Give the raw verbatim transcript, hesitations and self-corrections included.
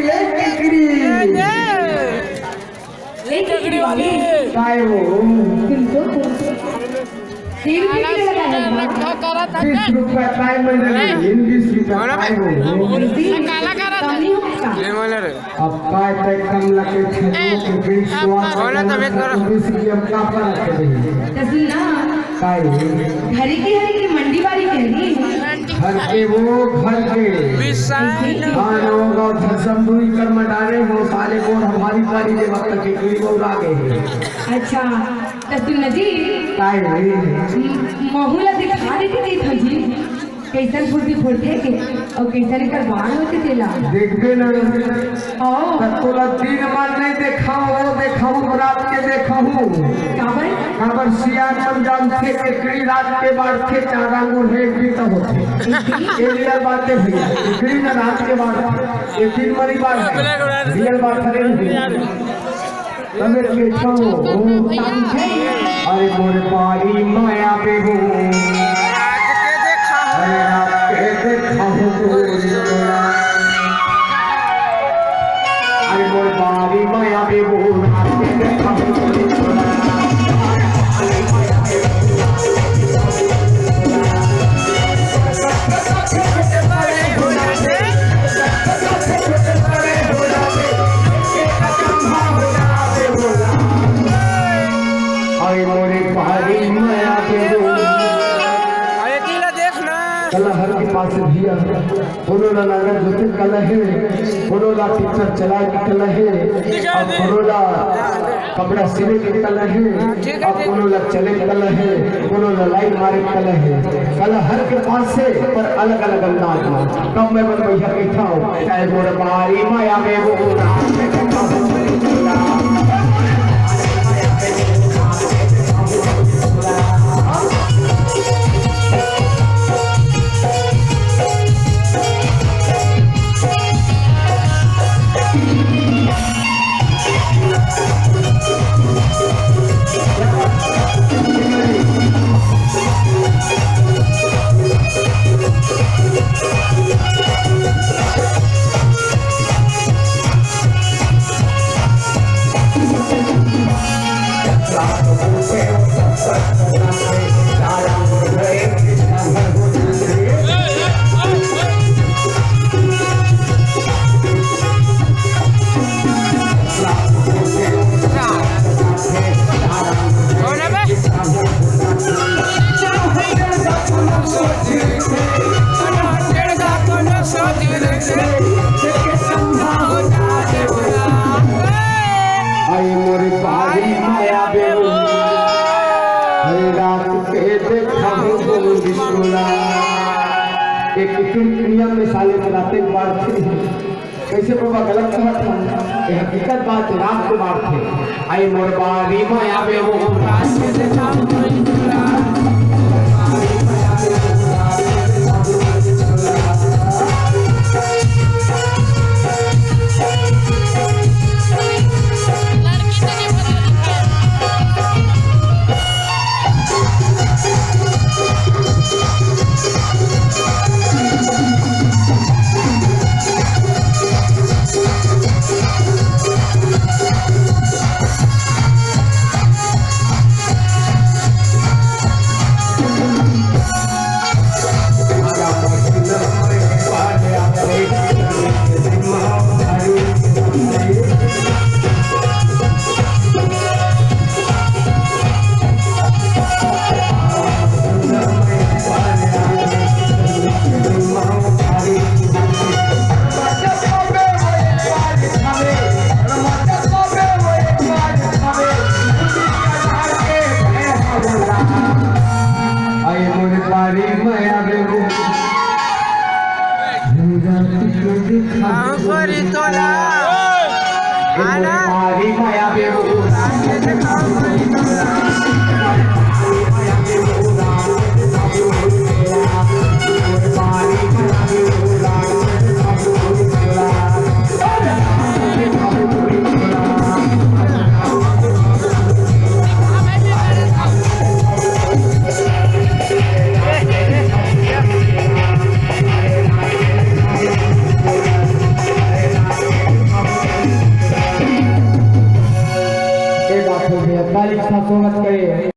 ए, टिकरी। ए, टिकरी वाली। काय हो? सुन तो, सुन तो। तेल भी काला लगा है ना? बीस रुपया काय मंजरी, बीस रुपया काय हो? काला करा था। कम नहीं होता। अब काय तय कम लगे थे, ए, विश्वास बोला तो बेच करो। बीस रुपया का फर्क है? तो सुन ना, काय? घर के हरे की मंडी वाली कह रही है। घर के वो घर के। विशाल। हाँ, नवा गाँव धरसम दुई कर मंडारे हो, साले को हमारी गाड़ी के वक्त के कोई वो आ गए हैं। अच्छा, तो सुन ना जी। काय है? म-, महू ला दिखा देती थी था जी। कैसन फुर्ती फुरथे के, और कैसन एकर बाढ़ होथे तेला। देखबे ना। ओ। त तोला दिन म नहीं देखाहूँ, वो देखाहूँ, रात के देखाहूँ। काबर? काबर सियान मन जानथे के टिकरी रात के बाढ़थे, चार आंगुर हे, एक बीता होथे। ये रियल बात है भैया, टिकरी ना रात के बाढ़थे, ये दिन मरी बाढ़ है, रियल बात है नहीं। तबे के छो। अरे मोर बारी माया बेबू। अरे रात के देखा हो तोरी तोरा। अरे मोर बारी माया बेबू, रात के देखा हो तोरी तोरा। अरे मोरे पहाड़ी माया के वो। अरे तीला देख ना। कलहर के पास भी आ। कोनो ला नांगर जोते कला हे, कोनो ला ट्रैक्टर चलाए के कला हे, अउ कोनो ला कपड़ा सिले के कला हे, अउ कोनो ला चले के कला हे, कोनो ला लाइन मारे के कला हे। कलहर के पास हे, पर अलग-अलग अंदाज में। कब मैं बन भैया बैठा हूँ, चाहे मोर बारी माया में वो अरे मोरे पारी माया बेबू, अरे रात के देखा हो गोरी सोना। एक किचन दुनिया में साले रात एक बार थे। कैसे बाबा गलत कहा था? ये हकीकत बात रात को बात थे। आई मोर बारी माया बेबू, रात के देखा हो गोरी सोना। आई मोर बारी माया बेबू। हम करी तोला। आना। बारी माया बेबू। मालिक सा स्वागत करे।